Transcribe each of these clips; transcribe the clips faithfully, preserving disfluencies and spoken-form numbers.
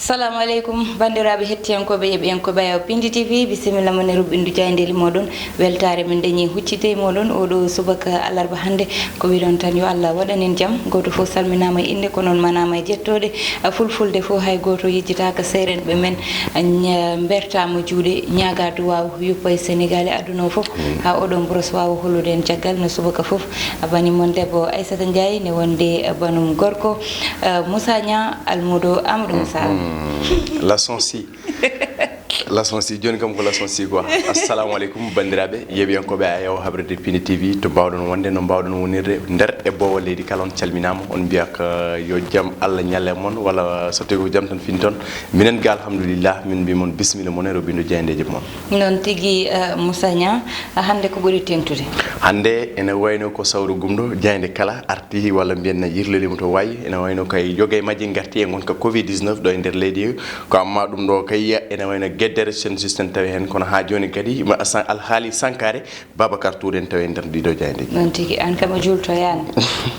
Assalamu aleykum, banndiraaɓe hettiyankooɓe, yeɓiyankooɓe Ayaw Pindi T V, bisimilla mon e ruɓɓindu jaayndeeli mooɗon. Weltaare men dañi huccitde e mooɗon oɗo subaka alarba hannde. Ko wiɗon tan yo Allah waɗan en jam. Gooto fof salminaama e innde, ko noon manaama e jettooɗe. A, fulfulde fof hay gooto yejjitaaka. Seerenɓe men, a, ña-, mbertaama juuɗe, ñaagaa duwaaw, yuppa e Senegaal e aduna o fof. Haa oɗo mboros waawa hollude en caggal no subaka fof. A, bani mon debbo Aissata Ndiaye ne wonde, a, banum gorko, a, Moussa Niang, almuudo Amadou Moussa. Mhm. Laçon si. Laçon si, jooni kam ko laçon si quoi. Assalamu aleykum, banndiraaɓe, yeɓiyankooɓe Ayaw Habrede Pindi T V, to mbaawɗon wonde, no mbaawɗon wonirde, nder e boowo leydi kala, on calminaama, on mbiyaka yo jam Allah ñalle mon, walla so tawi ko jam tan fini toon. Minen ga, alhamdulillah, min mbi mon bisimilla mon e ruɓɓindu jaayndeeji mon. Noon tigi, eh, Moussa Niang, hannde ko ɓuri teeŋtude? Hannde ene wayno ko sawru gumɗo, jaaynde kala arti, walla mbiyen yirliriima to wayi, ene wayno kay yoga e majji ngarti e ngonka covid dix-neuf ɗo e nder leydi. Ko amma ɗum ɗo kay ene wayno geddere census en tawi heen, kono haa jooni kadi ma san-, alhaali sankaare Babacar Touré en tawi e nder ndiɗo jaaynde. Noon tigi, aan kam a juultoyaani.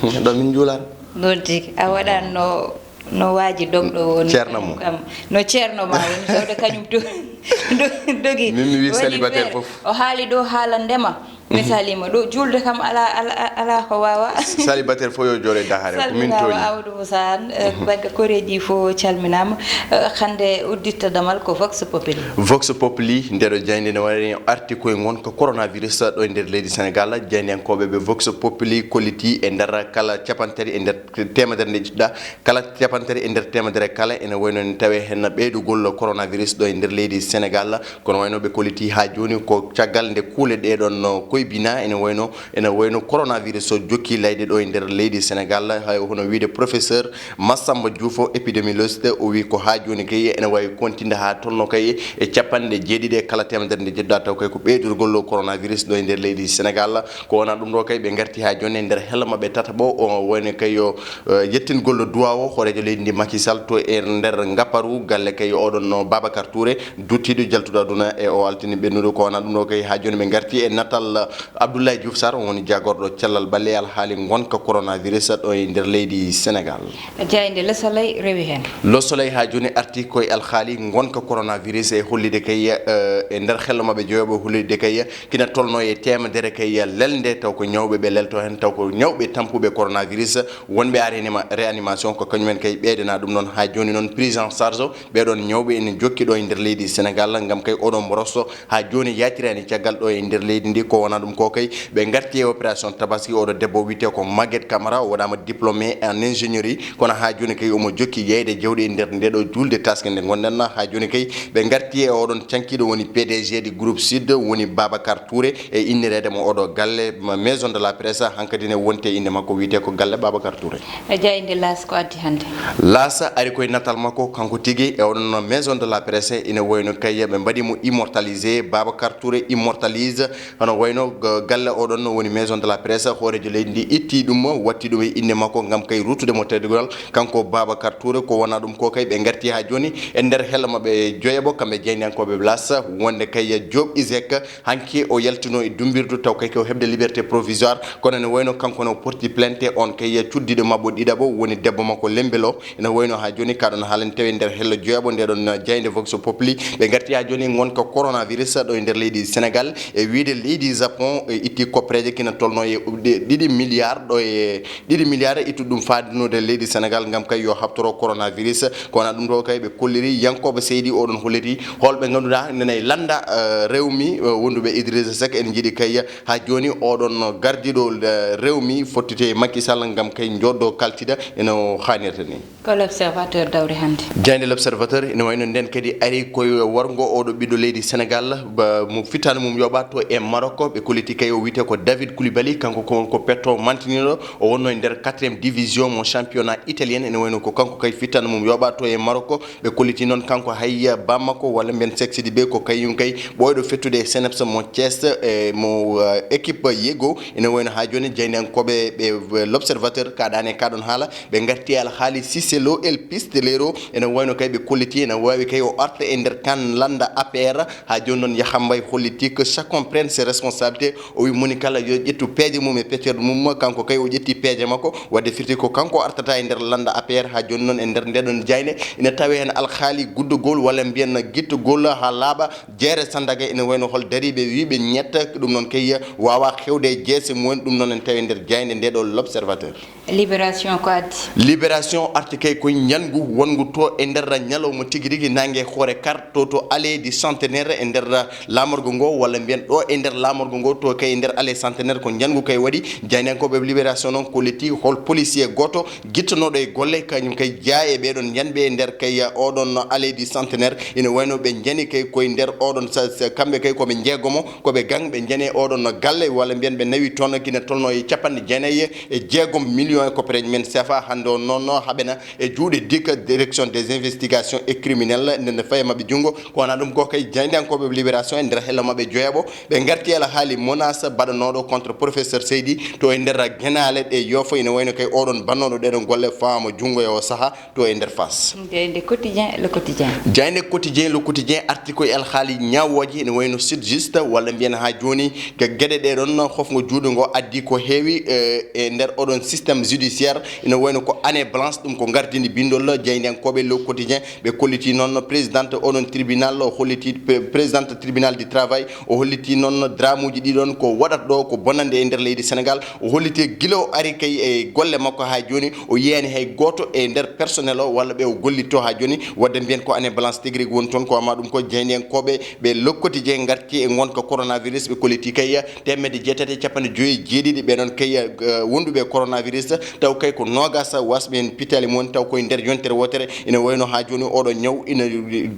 Ɗo min njuulaani. Noon tigi, a waɗaani no, no waaji dogɗo woni. Ceerno mo. Kam, no ceerno ma woni, tawde kañum to, do-, dogi. Min mi wi woni célibataire feere. Fof. O haali ɗo haala ndema. Mi salima ɗo, juulde kam ala, ala, ala ko waawa. Célibataire fof yo jooɗo e dahare, ko min salminaama tooñi. Amadou Moussa Anne, eh, bannge koreeji fof calminaama. Eh, hannde udditta damal ko Vox Populi. Vox Populi, ndeɗo jaaynde ne wari arti koye ngonka coronavirus ɗo e nder leydi Senegaal. Jaayndiyankooɓe ɓe Vox Populi kolliti e nder kala cappantaɗi e nder teemedere nde jiɗɗa, kala cappantaɗi e nder teemedere kala ene wayno ne tawe heen ɓeydugol coronavirus ɗo e nder leydi Senegaal. Kono wayno ɓe kolliti haa jooni ko caggal nde kuule ɗee ɗon no koybina, ene wayno, ene wayno coronavirus o jokki layde ɗo e nder leydi Senegaal. Hay hono wiide professeur Massamba Diouf, épidémiologiste, o wi ko haa jooni kay ene wawi kontinde haa tolno kay e cappanɗe jeeɗiɗi e kala teemedere nde jeɗɗa, taw kay ko ɓeydurgol coronavirus ɗo e nder leydi Senegaal. Ko wona ɗum ɗo kay ɓe ngarti haa jooni e nder hello maɓɓe tataɓo, o woni kay yo, eh, yettingol duwaw o hooreejo leydi ndi Macky Sall to e nder ngapparu galle kay oɗon no Babacar Touré, duttiiɗo jaltuɗo aduna e o altini ɓennuɗo. Ko wona ɗum ɗo kay haa jooni ɓe ngarti e natal Abdoulaye Diouf Sarr, on woni jagorɗo cellal ɓalli e alhaali ngonka coronavirus ɗo e nder leydi Senegaal. Jaaynde Le Soleil rewi heen. Le Soleil haa jooni arti koye alhaali ngonka coronavirus e hollide kay, eh, e nder hello maɓɓe joyoɓe hollide kay kina tolno e teemedere kay lelnde, taw ko ñawɓe ɓe lelto heen, taw ko ñawɓe tampuɓe coronavirus, wonɓe a réanima-, réanimation, ko kañumen kay ɓeydana ɗum noon. Haa jooni noon prise en charge ɓeɗon ñawɓe ene jokki ɗo e nder leydi Senegaal, ngam kay oɗo mboroso haa jooni yaatirani caggal ɗo e nder leydi ndi. Ko wona ɗum ko kay ɓe ngarti e opération tabaski. Oɗo debbo wiyete ko Maguette Camara, o waɗama diplômé en ingénierie, kono haa jooni kay omo jokki yeyde jawdi e nder ndeɗo julde taske nde gonɗen. Haa jooni kay ɓe ngarti e oɗon cankiɗo woni P D G di Groupe Sud, woni Babacar Touré, e innirede mo oɗo galle ma-, Maison de la Presse, hankadi ne wonte innde makko wiyete ko galle Babacar Touré. E jaaynde L'As ko addi hannde? L'As ari koye natal makko kanko tigi e oɗon Maison de la Presse, ina wayno kay ɓe mbaɗi mo immortalisé, Babacar Touré immortalise, hono wayno g-, galle oɗon no woni Maison de la Presse, hooreejo leydi ndi itti ɗum, watti ɗum e innde makko ngam kay ruttude mo teddungal, kanko Babacar Touré. Ko wona ɗum ko kay ɓe ngarti haa jooni e nder hello maɓɓe joyaɓo, kamɓe jaayndiyankooɓe L'As, wonde kay Joop Isaac, hanki o yaltino e dumbirdu taw kay ko heɓde liberté provisoire, kono ne wayno kanko no porti plainte on kay cuddiɗo mabbo ɗiɗaɓo woni debbo makko Lembelo. Ene wayno haa jooni kaɗon haalani tawi nder hello joyaɓo nde ɗon jaaynde Vox Populi. Ɓe ngarti haa jooni ngonka coronavirus ɗo e nder leydi Senegaal, e wiide leydi Japon e itti koppereeje kina tolno e ɗe-, ɗiɗi milliard ɗo e ɗiɗi milliard ittude ɗum faadinude leydi Senegaal ngam kay yo habtoro coronavirus. Ko wona ɗum ɗo kay ɓe kolliri yankooɓe seydi oɗon holliti holɓe ngannduɗaa nene e lannda, eh, rewmi, eh, wonduɓe Idrissa Seck ene njiɗi kay haa jooni oɗon gardiɗo, eh, rewmi fottite e Macky Sall ngam kay jooɗo kaltida eno haanirta ni. Ko L'Observateur dawri hannde. Jaaynde L'Observateur ina wayno nden kadi ari koye warngo oɗo ɓiɗɗo leydi Senegaal, ba mo fittaandu mum yoɓa to e Maroc. Ɓe kolliti kay o wiyete ko David Koulibaly, kanko ko, ko petto mantiniɗo. O wonno e nder quatrième division mo championnat italien. Ene wayno ko kanko kay fittaandu mum yoɓa to e Maroc. Ɓe kolliti noon kanko hay bammakko walla mbiyen seksidi ɓe ko kañum kay ɓooyɗo fettude e Cneps mo Thiès, e mo, eh, équipe Yego. Ene wayno haa jooni jaayndiyankooɓe ɓe, ɓe L'Observateur kaɗaani e kaɗon haala. Ɓe ngarti e alhaali Cissé Lo El Pistolero, ene wayno kay ɓe kolliti ene waawi kay o arta e nder kan lannda A P R. Haa jooni noon yaha mbay holliti que chacun prenne ses responsabilités. Te o wi moni kala yo ƴettu peeje mum e peccere mum, kanko kay o ƴetti peeje makko, wadde firti ko kanko artata e nder lannda A P R. Haa jooni noon e nder ndeɗon jaaynde ina tawe heen alhaali guddugol walla mbiyen gittugol haa laaɓa jeere Sandaga, ina wayno hol dariiɓe wiiɓe ñetta, ɗum noon kay waawaa hewde e jeese mumen, ɗum noon en tawi e nder jaaynde ndeɗo L'Observateur. Libération ko addi? Libération arti kay koye njanngu wonngu to e nder ñalawma tigi rigi, naange hoore kar to, to allée du Centenaire e nder laamorgo ngo, walla mbiyen ɗo e nder laamorgo ngo to kay e nder allée Centenaire ko njanngu kay waɗi. Jaayndiyankooɓe Libération noon kolliti hol policier gooto gittanooɗo e golle, kañum kay jeyaa e ɓeɗon yanɓe e nder kay oɗon allée du Centenaire. Ina wayno ɓe njani kay koye nder oɗon sa-, sa-, kamɓe kay koɓe jeegomo, koɓe gang, ɓe njani oɗon galle, walla mbiyen ɓe nawi toon kina tolno e capanɗe jeenayi e jeegom million e koppereeji men sefa. Hannde o noon no haɓena e juuɗe dika direction des investigations et criminels, nde nde fayi maɓɓe junngo. Ko wona ɗum ko kay jaayndiyankooɓe Libération e nder hello maɓɓe joyaɓo, ɓe ngarti ala haali menace baɗanooɗo contre professeur Seydi to e nder genaale ɗe yofo, ina wayno kay oɗon bannooɗo ɗeɗon golle faama junngo e o saha to e nder Fass. Jaaynde Quotidien, Le Quotidien. Jaaynde Quotidien, Le Quotidien arti ko e alhaali ñaawooje ene wayno Sud Juste, walla mbiyen haa jooni ko geɗe ɗe ɗon hofngo juuɗe ngo addi ko heewi, eh, e nder oɗon système judiciaire, ene wayno ko année blanche, ɗum ko gardini bindol jaayndiyankooɓe Le Quotidien. Ɓe kolliti noon présidente oɗon tribunal, o holliti pe-, présidente tribunal du travail, o holliti noon dramuuji ɗi ɗon ko waɗata ɗo ko bonande e nder leydi Sénégal. O holliti gila o ari kay e golle makko haa jooni, o yiyaani hay gooto e nder personnel o walla ɓe o gollitto haa jooni. Wadde mbiyen ko année blanche tigi rigi woni toon, ko amma ɗum ko jaayndiyankooɓe ɓe Le Quotidien ngarti e ngonka coronavirus, ɓe kolliti kay teemedde jeetati e capanɗe joyi e jeeɗiɗi ɓe ɗon kay, eh, wonduɓe coronavirus, taw kay ko noogas wasɓe heen pitaali mum, taw koye nder yontere wootere. Ina wayno haa jooni oɗo ñaw ina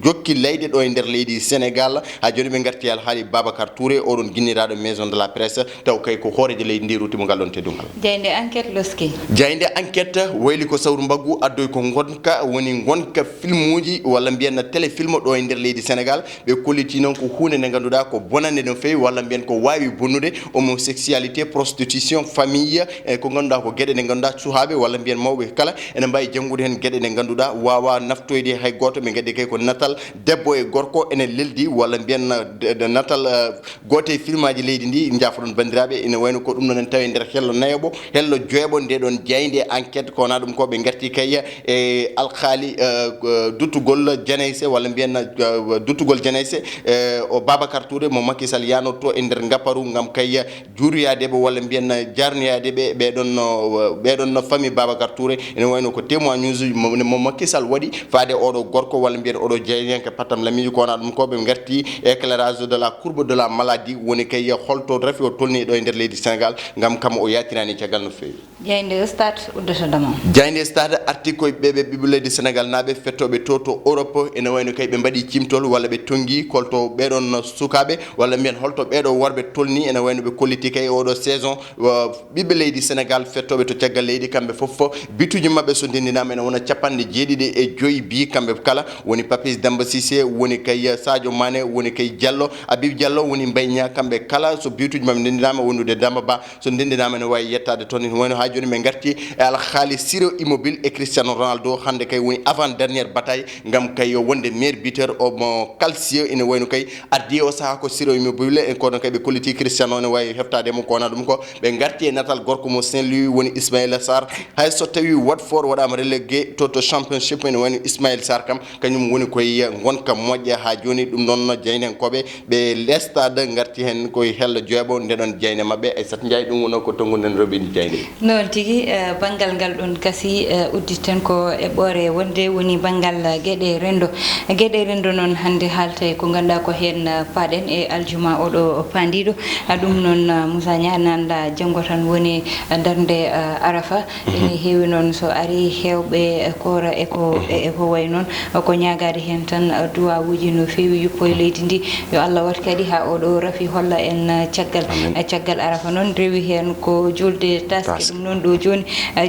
jokki layde ɗo e nder leydi Sénégal. Haa jooni ɓe ngarti alhaali Babacar Touré, oɗon ginniraaɗo Maison de la Presse, taw kay ko hooreejo leydi ndi rutti mo ngal ɗon teddungal. Jaaynde Enquête loski. Jaaynde Enquête wayli ko sawru mbaggu addoy ko ngonka, woni ngonka filmuuji walla mbiyen téléfilm ɗo e nder leydi Sénégal. Ɓe kolliti noon ko huunde nde ngannduɗaa ko bonande no feewi, walla mbiyen ko waawi bonnude, homosexualité, prostitution, famille, e ko ngannduɗaa ko geɗe ɗe ngannduɗaa suhaaɓe walla mbiyen mawɓe kala ene mbaawi janngude heen geɗe ɗe ngannduɗaa waawa naftoyde hay gooto. Ɓe ngaddi kay ko natal debbo e gorko ene leldi, walla mbiyen, eh, de-, de-, natal, eh, gooto e filmaaji leydi ndi, njaafoɗon banndiraaɓe, ene wayno ko ɗum noon en tawi e nder hello nayoɓo, hello joyaɓo nde ɗon jaaynde Enquête, ko wona ɗum ko ɓe ngarti kay e alhaali, eh, duttugol janayse, walla mbiyen, eh, duttugol janayse, eh, o Babacar Touré mo Macky Sall yaanotto e nder ngaparu ngam kay juuroyaade ɓe walla mbiyen jaarnoyaade ɓe, ɓeɗon no, ɓeɗon no famille Babacar Touré. Ene wayno ko témoignage mo, mo Macky Sall waɗi faade oɗo gorko walla mbiyen oɗo jeyniyanke pattam lamiiji, ko wona ɗum ko ɓe ngarti éclairage de la courbe de la maladie, woni kay holto rafi o tolni ɗo e nder leydi Sénégal, ngam kam o yaatirani caggal no feewi. Jaaynde Stade uddata dama. Jaaynde Stade arti koye ɓe, ɓe ɓiɓɓe leydi Sénégal naaɓe fettooɓe to, to Europe, ene wayno kay ɓe mbaɗi cimtol walla ɓe tonngi holto ɓeɗon sukaaɓe walla mbiyen holto ɓeɗo worɓe tolni, ene wayno ɓe kolliti kay oɗo saison, wa-, ɓiɓɓe leydi Sénégal fettooɓe to caggal leydi kamɓe fof bituji maɓɓe so ndenndinaama ene wona capanɗe jeeɗiɗi e joyi bi kamɓe kala, woni Papis Demba Cissé, woni kay Sadio Mané, woni kay Diallo, Habib Diallo, woni Mbaye Niang, kamɓe kala so bituji maɓɓe ndenndinaama wondude Demba Ba, so ndenndinaama ene waawi yettaade toon. Ene wayno haa jooni min ngarti e alhaali Ciro Immobile e Cristiano Ronaldo. Hannde kay woni avant dernière bataille ngam kay yo wonde meilleur buteur, o mo Calcio ene wayno kay addi o sahaa ko Ciro Immobile, e kono kay ɓe kolliti Cristiano ene waawi heftaade mo, ko wona ɗum ko ɓe ngarti e natal gorko mo Saint-Louis woni Ismaïla Sarr. Hay so tawi Watford waɗaama relégué to, to Championship, ene wayno Ismaïla Sarr kam kañum woni koye ngonka moƴƴa haa jooni. Ɗum noon jaynenkooɓe ɓe Stade ngarti heen koye hello joyaɓo nde ɗon jayne maɓɓe. Aissata Ndiaye, ɗum wonno ko tonnguɗen roɓindi jayne. Noon tigi, eh, banngal ngal ɗon gasi, eh, udditen ko eɓɓoore wonde woni banngal, eh, geɗe renndo. Geɗe renndo noon hannde haalta e ko ngannduɗaa ko heen, eh, paaɗen e aljuma oɗo paandiiɗo. Ah, ɗum noon, ah, Moussa Niang nannda janngo tan woni, ah, darnde, ah, Arafa. Ene heewi noon so ari heewɓe koora e ko, e, e ko wayi noon, ko ñaagaade heen tan duwawuuji no feewi yuppo e leydi ndi. Yo Allah waɗ kadi haa oɗo rafi holla en caggal, caggal Arafa noon rewi heen ko juulde taske. Ɗum noon ɗo jooni,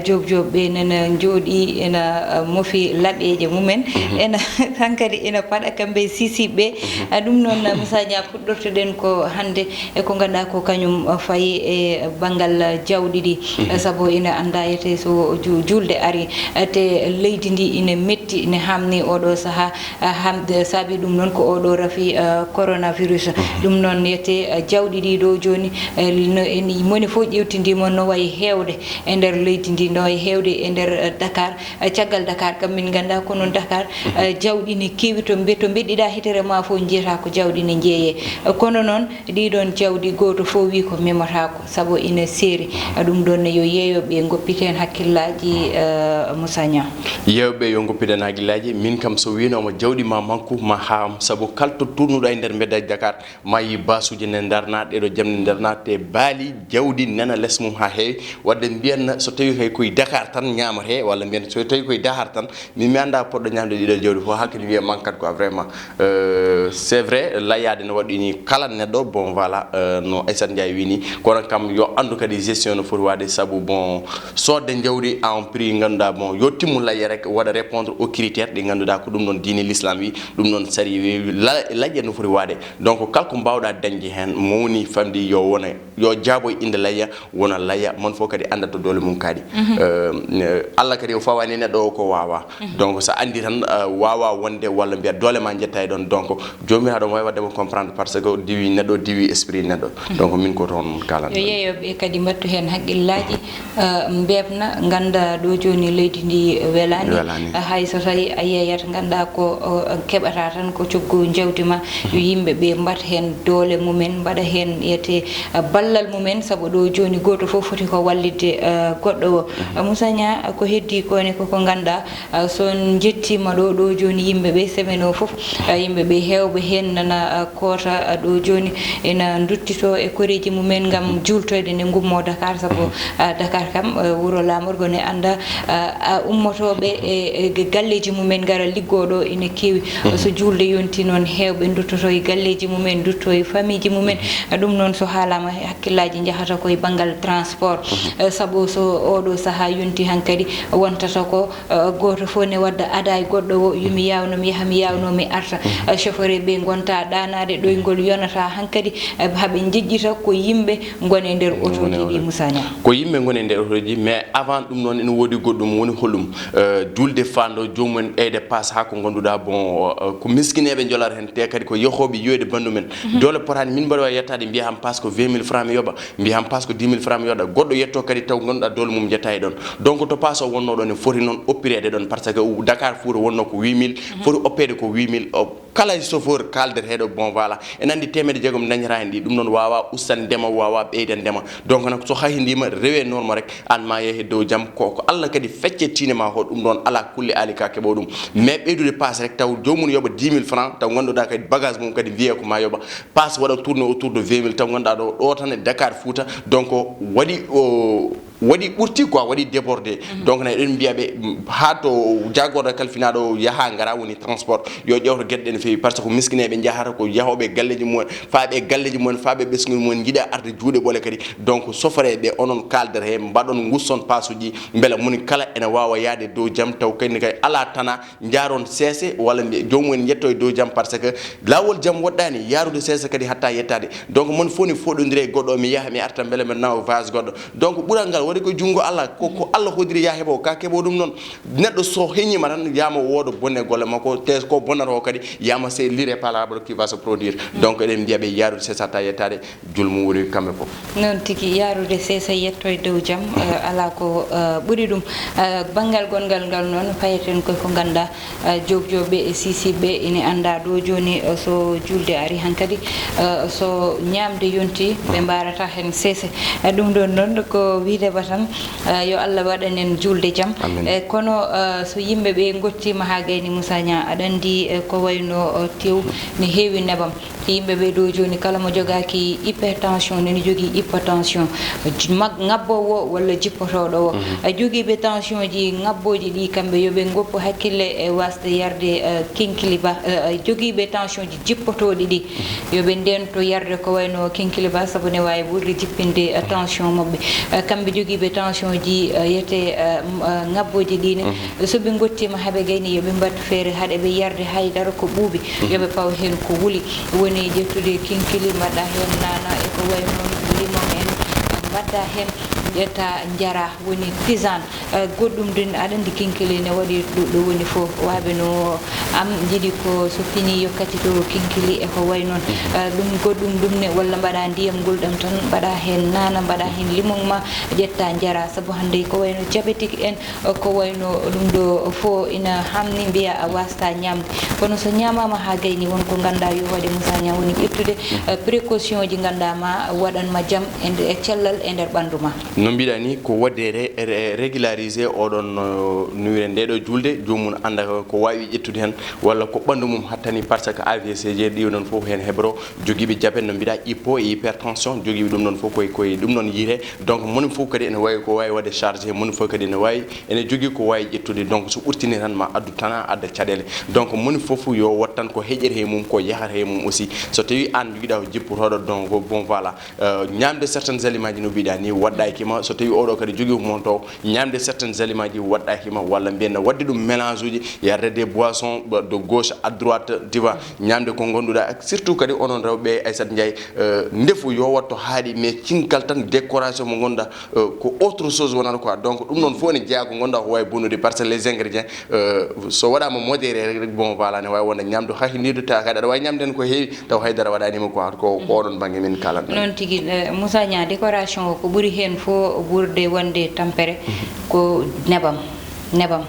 Joob Joob ɓe nana njooɗi ena mofi laɓeeje mumen. Ena hankadi ena paɗa kamɓe sisiɓe. Ɗum noon, Moussa Niang, puɗɗortoɗen ko hannde e ko ngannduɗaa ko kañum fayi e banngal jawɗi ɗi. Sabu ina anndaa yete so ju-, juulde ari, te leydi ndi ina metti, ina haamni oɗo sahaa, hamde saabi ɗum noon ko oɗo rafi, eh, coronavirus. Ɗum noon yete, eh, jawɗi ɗi ɗo jooni, eh, no, en, moni fof ƴewtindii mo no wayi heewde e nder leydi ndi, no wayi heewde e nder, eh, Dakar. Eh, caggal Dakar kam, min nganndaa ko noon Dakar, eh, jawɗi ne keewi to mbe-, to mbeɗɗiɗaa hitere ma fof njiyataa ko jawɗi ne njeeyee. Eh, kono noon, ɗiɗon jawɗi gooto fof wii ko memotaako, sabu ina seeri. Eh, ɗum ɗoon ne yo yeeyo ɓe ngoppit heen hakkillaaji, eh, Moussa Niang. Yeewɓe yo ngoppit heen hakkillaaji. Min kam so wiinooma jawɗi ma manku ma haam, sabu kala to tournuɗo e nder mbedda Dakar, ma yi basuuji ne ndarna, ɗeɗo jam ne ndarna, te baali jawdi nana les mum haa heewi. Wadde mbiyan so tawi kay koye Dakar tan ñaamate, walla mbiyan so tawi koye Dakar tan, min mi annda poɗɗo ñaamde ɗiɗo jawdi fof, hakkille wiya mankat quoi, vraiment. Euh, c'est vrai, layyaade no waɗi ni kala neɗɗo, bon, voilà, euh, no Aissata Ndiaye wii ni, kono kam yo anndu kadi gestion no foti waɗde, sabu bon, soodde jawdi à un prix ngannduɗaa, bon, yo timmu layya rek, waɗa répondre aux critères ɗi ngannduɗaa ko ɗum ɗon diine l'islam wi, ɗum ɗon sariya wi, la-, layya no foti waɗde. Donc, kala ko mbaawɗaa dañde heen, mawni famɗi yo wone, yo jaabo e innde layya, wona layya, mon fof kadi annda to doole mum kaaɗi. Euh, euh, Allah kadi o fawaani neɗɗo o ko waawaa. Donc, so anndi tan, euh, waawaa wonde walla mbiya doole ma njetta e ɗon. Donc, joomiraaɗo o wawi waɗde mo comprendre parce que o diwi neɗɗo, o diwi esprit neɗɗo. Donc, min ko toon kalan. Yo yeeyoɓe kadi mbattu heen hakkillaaji, euh, mbeeɓna, ngannda ɗo jooni leydi ndi welaani. Welaani. Euh, hay so tawi a yeeyat, ngannda ko, euh, keɓata tan ko coggu jawdi ma. Yo yimɓe ɓe mbat heen doole mumen, mbaɗa heen yete, euh, ballal mumen, sabu ɗo jooni gooto fof foti ko wallitde, euh, goɗɗo o. Euh, Moussa Niang, ko heddi ko ne koko ngannda, euh, so on njettiima ɗo, ɗo jooni yimɓe ɓe semaine o fof, euh, yimɓe ɓe heewɓe heen nana, euh, koota, euh, ɗo jooni ina nduttito e koreeji mumen ngam juultoyde nde ngummo Dakar, sabu, euh, Dakar kam, euh, wuro laamorgo ne annda, euh, euh, ummotooɓe e, e galleeji mumen ngara liggoo ɗo ina keewi. So juulde yonti noon, heewɓe nduttoto e galleeji mumen, ndutto e famiiji mumen. Ɗum noon so haalaama, hakkillaaji njahata ko e banngal transport. Eh, sabu so oɗo sahaa yonti hankadi, wontata ko, eh, gooto fof ne wadda ada e goɗɗo o, yo mi yaawno, mi yaha, mi yaawno, mi arta. Eh, chauffeur ɓe ngonta ɗaanaade, ɗoyngol yonata hankadi, eh, haɓe njejjita ko yimɓe ngoni e nder otoji ɗi, Moussa Niang. Ko yimɓe ngoni e nder otoji, mais avant ɗum noon ene woodi goɗɗum, woni holɗum? Eh, julde faando joomum en ɓeyde paas haa ko ngannduɗaa, bon, eh, ko miskineeɓe njolata heen, te kadi ko yahooɓe yiyoyde banndu men. Doole potaani min mbaɗa waawi yettaade, mbiya ham paas ko vingt mille francs mi yoɓa, mbiya ham paas ko dix mille francs mi yoɓa. Goɗɗo yetto kadi taw ngannduɗaa doole mum jetta e ɗon. Donc to paas o wonno ɗon, ne foti noon oppireede ɗon, parce que Dakar Fuuta wonno ko huit mille, foti oppeede ko huit mille, o, kala e chauffeur kaaldeteeɗo, bon, voilà, ene anndi teemedde jeegom dañata heen ɗi, ɗum noon waawaa ustan ndema, waawaa ɓeydan ndema. Donc nag so hahindiima, rewe norme rek, aan ma yehe dow jam, ko, ko Allah kadi feccee tiinde ma ho, ɗum ɗoon alaa kulli aali ka keɓo ɗum. Mais ɓeydude paas rek, taw joomum yoɓa dix mille francs, taw ngannduɗaa kadi bagage mum kadi mbiye ko ma yoɓa. Paas waɗa tourner autour de vingt mille, taw ngannduɗaa ɗo, ɗo tan e Dakar Fuuta, donc waɗi o, waɗi ɓurti quoi, waɗi débordé. Donc na eɗen mbiya ɓe, mm, haa to jaagorɗo kalfinaaɗo yaha ngara woni transport, yo ƴeewto geɗe ɗe no feewi, parce que miskineeɓe njahata ko yahooɓe galleeji mumen, faaɓe galleeji mumen, faaɓe ɓesnguuji mumen, njiɗa arde juuɗe ɓole kadi. Donc chauffeur ɓe, onon kaaldata he, mbaɗon, ngusson paasuji, mbela moni kala ene waawa yahde dow jam, taw kadi kay alaa tana, njaaron seese, walla mbiya joomum en yetto e dow jam, parce que laawol jam woɗɗaani, yaarude seese kadi hatta yettaade. Donc mon fof ne fooɗondire e goɗɗo, mi yaha, mi arta, mbele mi nawa vase goɗɗo. Donc ɓural ngal waɗi ko junngo Allah, ko, ko Allah hoddiri ya heɓo, ka keɓo ɗum noon. Neɗɗo so heñiima tan, yaama woodo bonne golle makko, te ko bonnata o kadi, yaama c'est l'irréparable qui va se produire. Donc eɗen mbiya ɓe yaarude seese hatta yettaade, julmo woni kamɓe fof. Noon tigi, yaarude seese yetto e dow jam, eh, alaa ko, eh, ɓuri ɗum. Eh, banngal gonngal ngal noon, payeten koye ko ngannduɗaa, eh, jogjooɓe e siisiiɓe ine annda ɗo jooni, eh, so juulde ari hankadi, eh, so ñaamde yonti, ɓe mbaarata heen seese. Eh, ɗum ɗoon noon ko wiyde ba tan, eh, yo Allah waɗan en juulde jam. Amin. Eh, kono, eh, so yimɓe ɓe ngottiima haa gayni Moussa Niang, aɗa anndi, eh, ko wayno, eh, tew ne heewi nebam. Yimɓe ɓe ɗo jooni, kala mo jogaaki hypertension, nene jogii hypertension, mag-, ŋabboowo walla jippotooɗo o. A jogiiɓe tension ji ŋabbooji ɗi, kamɓe yo ɓe ngoppu hakkille e wasde yarde, eh, kinkiliba, eh, jogiiɓe tension ji jippotooɗi ɗi, yo ɓe ndento yarde ko wayno kinkiliba, sabu ne waawi ɓurde jippinde, eh, tension maɓɓe. Eh, kamɓe jogiiɓe tension ji, eh, yete, eh, m-, eh, ŋabbooji ɗi ne, so ɓe ngottiima haa ɓe gayni, yo ɓe mbaɗ feere haɗa ɓe yarde haydara ko ɓuuɓi. Yo ɓe paw heen ko wuli. Woni ƴettude kinkili, mbaɗa heen naana e ko wayi noon, limon en, Wadda heen ƴetta njara woni tisane. Eh, goɗɗum din aɗa anndi kinkili ne waɗi ɗo, ɗo woni fof. Waɓe no am njiɗi ko so fini yokkati to kinkili e ko way noon. Eh, ɗum goɗɗum ɗum ne walla mbaɗa ndiyam ngulɗam tan, mbaɗa heen nana, mbaɗa heen limon ma, ƴetta njara. Sabu hannde ko wayno diabétique en, eh, ko wayno ɗum ɗo fof ina hamni mbiya a wasta ñamde. Kono so ñamama ha gayni won ko ganda yo waɗe Moussa Niang woni ƴettude, eh, précaution ji ganda ma waɗan ma jam e nder, e cellal e nder ɓandu ma. No mbiɗa ni, ko waɗde re-, re-, régulariser oɗon, no, nuire nde ɗo julde, joomum anda ko wawi ƴettude hen, walla ko ɓandu mum hattani, par ce que A V C ji ɗi ɗon fof hen heɓro, jogiiɓe diabète no mbiɗa, hypo e hypertension, jogiiɓe ɗum ɗon fof koye, koye ɗum ɗon yiite. Donc moni fof kadi ene wawi ko wawi waɗde chargé, moni fof kadi ene wawi, ene jogii ko wawi ƴettude. Donc so ɓurtini tan ma addu tana, adda caɗele. Donc moni fof yo wat tan ko heƴere he mum, ko yahata he mum aussi. So tawi an jogiɗa ko jippotoɗo, donc bon voilà, euh, ñamde certains aliments ji no mbiɗa ni waɗɗaki ma, so tawi oɗo kadi jogii ko monto, ñamde certains aliments ji waɗɗaki ma, walla mbiyen no waɗde ɗum mélange uji, yarde des boissons de gauche à droite, tu vois, ñamde ko gonduɗa, surtout kadi onon rewɓe, Aissata Ndiaye, euh, ndefu yo watto haaɗi, mais cinkal tan, décoration mo gonda, euh, ko autre chose wonata quoi. Donc ɗum noon fof ne jeeya ko gonda ko wawi bonnude, par ce que les ingrédients, euh, so waɗama modéré rek, rek, bon voilà, ne wawi wonde ñamdu hakindidu, tawa kadi aɗa wawi ñamde hen ko heewi, taw haydara waɗanima quoi. Ko, ko oɗon banggue min kalan ɗon. Noon tigi, eh, Moussa Niang, décoration o ko ɓuuri hen fof ɓurde wonde tampere ko nebam. Nebam.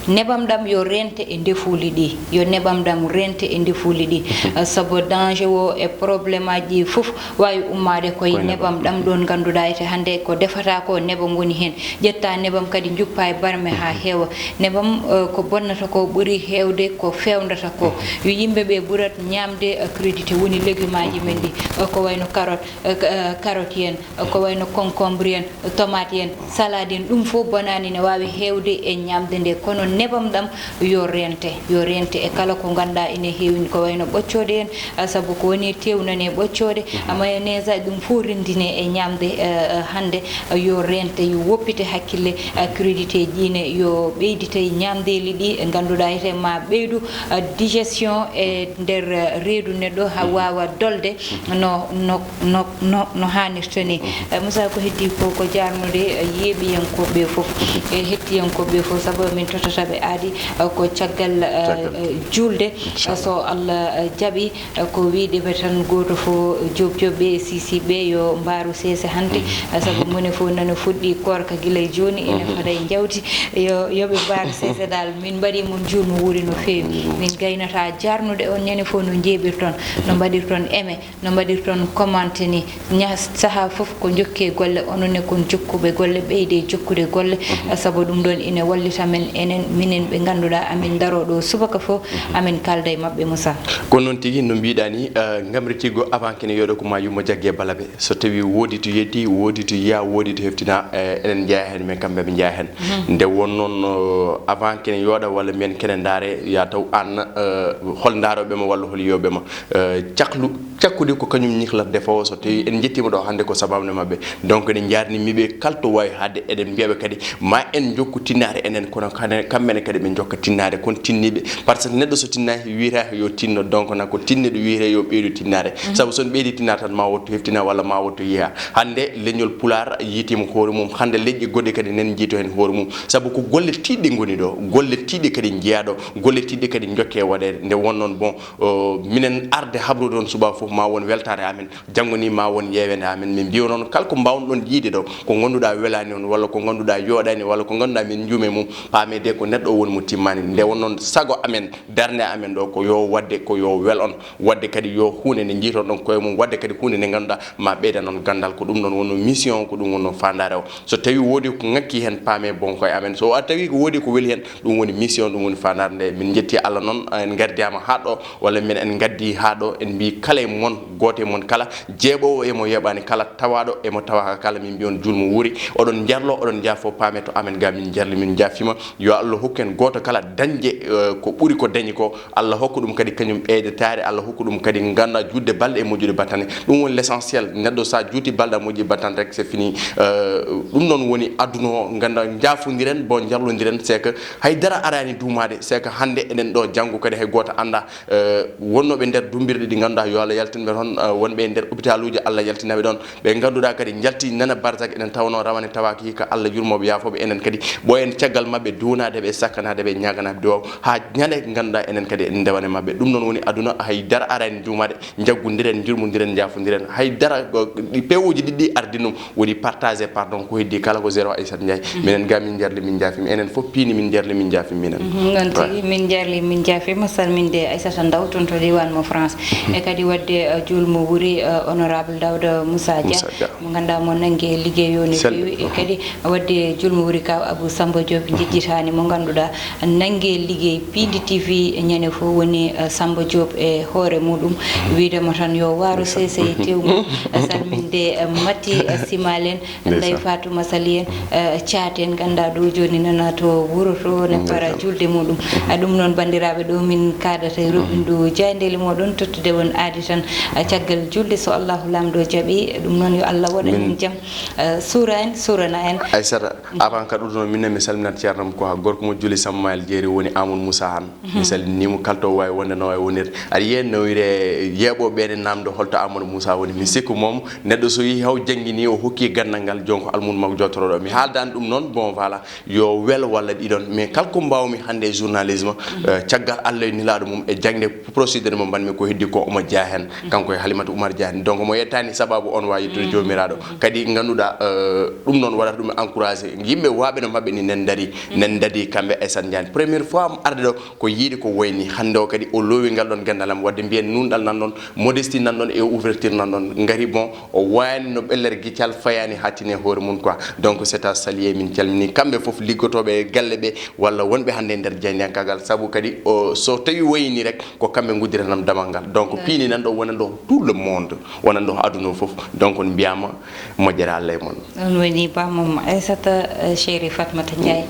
Nebam ɗam yo rente e ndefuuli ɗi. Yo nebam ɗam rente e ndefuuli ɗi. Eh, sabu danger o e problème aji ɗi fof wawi ummade koye nebam ɗam ɗon ganduɗa ete hande ko defata ko nebam woni hen. Ƴetta nebam kadi juppa e barme ha heewa. Nebam, eh, ko bonnata ko ɓuuri hewde ko fewndata ko. Yo yimɓe ɓe ɓurat ñamde, eh, crudité woni légume aji men ɗi. Eh, ko wayno carotte, eh, k-, eh, carotte en, eh, ko wayno concombre en, tomate en, salade en, ɗum fof bonani ne wawi hewde e ñamde nde. Kono nebam ɗam yo rente, yo rente e kala ko ganduɗa ene heewi, ko wayno ɓoccooɗe en, ah, sabu ko woni tewnane ɓoccooɗe, ah, mayonnaise aji, ɗum fof rendine e ñamde, eh, eh, hande, eh, yo rente, yo woppite hakkille, eh, crudité ji ne, yo ɓeydite ñamdeeli ɗi, eh, ganduɗa ete ma ɓeydu, eh, digestion e nder, eh, reedu neɗɗo, ha wawa dolde no, no, no, no, no hanirta ni. Eh, Moussa, ko heddi ko, ko jarnude, eh, yeeɓiyankoɓe fof, e hettiyankoɓe fof, sabu min totata ɓe aadi, eh, ko caggal, eh, eh, julde. Eh, so Allah, eh, jaaɓi, eh, ko wiideɓe tan goto fof, Joop Joop ɓe e Sisi ɓe yo mbaaru seese hande, eh, sabu moni fof nana fuɗɗi koorka gila e jooni, ene fada e jawdi, yo, yoɓe mbaaru seese dal. Min mbaɗi mon juurno wuuri no feewi. Min gaynata jarnude on ñande fof no jeeɓirton, no mbaɗirton aimé, no mbaɗirton commenté ni. Ña-, saha fof ko jokke golle, onon ne kon jokkuɓe golle, ɓeyde jokkude golle, sabu ɗum ɗon ina wallita men enen, minen ɓe ganduɗa amin daro ɗo subaka fof, amin kalda e maɓɓe, Moussa. Ko noon tigi no mbiɗa ni, eh, ngamritigo avant kene yooɗo ko ma yumma jagge balaɓe. So tawi woodi to yeddi, woodi to yiya, woodi to heftina, eh, enen jeeya hen, men kamɓe ɓe jeeya hen. Nde won noon, eh, avant kene yooɗa walla mbiyen kene ndaare, ya taw an, eh, hol ndaaroɓe ma walla hol yiyoɓe ma. Eh, caklu, cakkude ko kañum ñihlata defoowo, so tawi en jettima ɗo hannde ko sababnde maɓɓe. Donc eɗen jarnimɓe kala to wawi haaɗde, eɗen mbiyaɓe kadi ma en jokku tinnaare enen, kono kane-, kamɓene kadi ɓe jokka tinnaare, kono tinniɓe, par ce que neɗɗo so tinnaaki wiyata yo tinno, donc na ko tinniɗo wiyata yo ɓeydu tinnaare. Sabu so on ɓeydi tinnaare tan ma wotto heftina walla ma wotto yiya. Hannde leñol Pulaar yiitima hoore mum, hannde leƴƴi goɗɗi kadi nen jiito hen hoore mum, sabu ko golle tiiɗɗe ngoni ɗo, golle tiiɗɗe kadi jeeya ɗo, golle tiiɗɗe kadi jokke waɗede. Nde won noon, bon, o, minen arde habrude on subaka fof ma won weltare amen, janngo ni ma won yeewende amen. Min mbiya noon kala ko mbawɗon yiide ɗo, ko ngannduɗa welani on, walla ko ngannduɗa yooɗani, walla ko ngannduɗa min juume mum, paame de ko neɗɗo o woni mo timmani. Nde won noon sago amen, darnde amen ɗo ko yo waɗde ko yo wel on, waɗde kadi yo huunde nde jiiton ɗon koye mum, waɗde kadi huunde nde ngannduɗa ma ɓeydan on gandal. Ko ɗum ɗon wonno mission, ko ɗum wonno fandare o. So tawi woodi ko ngakki hen, paame bon koye amen. So a tawi ko woodi ko weli hen, ɗum woni mission, ɗum woni fandare nde. Min jetti Allah noon, en gardiyama ha ɗo, walla min en gaddi ha ɗo, en mbi kala e mon, gooto e mon kala, jeeɓowo e mo yeeɓani kala, tawaɗo e mo tawaka kala, min mbi on julmo wuuri, oɗon jarlo, oɗon jafo, paame to amen ga, min jarli, min jafima, yo Allah hokku en gooto kala dañde, eh, ko ɓuri ko dañi ko. Allah hokku ɗum kadi kañum ɓeydetaare, Allah hokku ɗum kadi ngannduɗaa juutde balɗe e moƴƴude battane. Ɗum woni l'essentiel. Neɗɗo so a juuti balɗe a moƴƴi battane rek, c'est fini. Eh, ɗum noon woni aduna o, ngannduɗaa, njaafondiren, bon, njarlondiren, c'est que hay dara araani duumaade, c'est que hannde eɗen ɗo, janngo kadi hay gooto anndaa. Eh, wonnooɓe nder dummbirɗe ɗi ngannduɗaa, yo Allah yaltin ɓe toon, eh, wonɓe e nder hôpitaluuji, Allah yaltina ɓe ɗoon. Ɓe ngannduɗaa kadi njalti nana barzak, enen tawnoo rawane tawaaki hikka, Allah yurmooɓe yaafooɓe enen kadi. Ɓooyen caggal maɓɓe duwanaade ɓe, sakkanaade ɓe, ñaaganaade duwaaw haa ñande ngannduɗaa enen kadi en ndewane maɓɓe. Ɗum noon woni aduna, hay dara araani duumaade, njaggondiren, njurmondiren, njaafondiren. Hay dara, ko ɗi pewuuji ɗiɗi ɗi ardi ɗum, woni partagé, pardon, ko heddi kala ko zéro Aissata Ndiaye. Minen ga min njarli min njaafima, enen fof piini min njarli min njaafima minen. Mhm, noon tigi, min njarli min njaafima, salminde Aissata Ndaw toon to diiwaan mo France. E kadi waɗde, eh, juulmo wuuri, eh, honorable Daouda Moussa Dia, Moussa Dia, mo ngannduɗaa mo nanngi e liggey o no feewi. E kadi waɗde juulmo wuuri kaw Abou Samba Diop, jejjitaani, mo ngannduɗaa nanngi e liggey Piindi T V ñande fof woni, eh, Samba Diop e hoore muɗum. Wiide mo tan yo waaro sese e tew mum. Salminde, eh, Mati, eh, Simal en, Ndey Fatuma Sali en, eh, Caat en, ngannduɗaa ɗo jooni nana to wuro to, ne para juulde muɗum. Ah, ɗum noon, banndiraaɓe, ɗo min kaadata e roɓindu jaayndeeli mooɗon, tottude on aadi tan, eh, caggal juulde, so Allahu Laamɗo jaɓi. Ɗum noon, yo Allah waɗan en jam, eh, suura en, suurana en. Aissata, avant kadi ɗum noon, min ne mi salminat ceerno am, ko gorko mo Juli Sammayel Jeeri woni Amadou Moussa Han. Mi salminiima kala to waawi wonde, no waawi wonirde. Aɗa yiya nawire yeeɓooɓe ɓe ne naamndo holto Amadou Moussa woni. Mi sikku moom, neɗɗo so yii haw jannginii, o hokki ganndal ngal, jooni ko almuudo makko jooɗotooɗo. Mi haaldaani ɗum noon, bon, voilà, yo wel walla ɗiɗon. Mais kala ko mbaawmi hannde e journalisme, eh, caggal Allah e nulaaɗo mum e jaŋde procédure mo mbaɗmi ko heddi ko, omo jeyaa heen. Kanko e Halimata Oumar Dia heen. Donc, mo yettaani sababu on waawi yettude Joomiraaɗo. Kadi ngannduɗaa, eh, ɗum noon waɗata ɗum encouragé. Yimɓe waaɓe no maɓɓe ni nen ndarii, nen ndarii kamɓe Aissata Ndiaye. Première fois am arde ɗo, ko yiide ko woyni. Hannde o kadi o loowi ngal ɗon ganndal am, waɗde mbiyen nuunɗal nan ɗon, modestie nan ɗon e ouverture nan ɗon. Ngari, bon, o wayani no ɓellere giccal fayani haa tini e hoore mum quoi. Donc c'est à saluer, min calmini kamɓe fof liggotooɓe e galle ɓe walla wonɓe hannde e nder jaayndiyankaagal, sabu kadi o, so tawi woyini rek ko kamɓe nguddiranam damal ngal. Donc piini nan ɗo, wonan ɗo tout le monde, wonan ɗo aduna o fof. Donc on mbiyama moƴƴere Allah e mon. Ɗum woni bamum Aissata, eh, chérie Fatmata Ndiaye.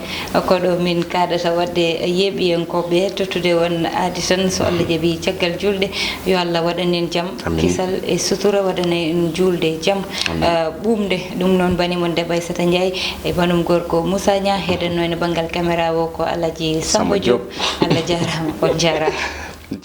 Ko ɗo min kaɗata waɗde yeeɓiyankooɓe tottude on aadi tan, so Allah jaɓi caggal juulɗe, yo Allah waɗan en jam, kisal e sutura, waɗan en juulde jam, eh, ɓuuɓnde. Ɗum noon, bani mon debbo Aissata Ndiaye e banum gorko Moussa Niang, heedanno en banngal caméra o ko Alaji Samba Diop. Allah jaaraama, on njaaraama.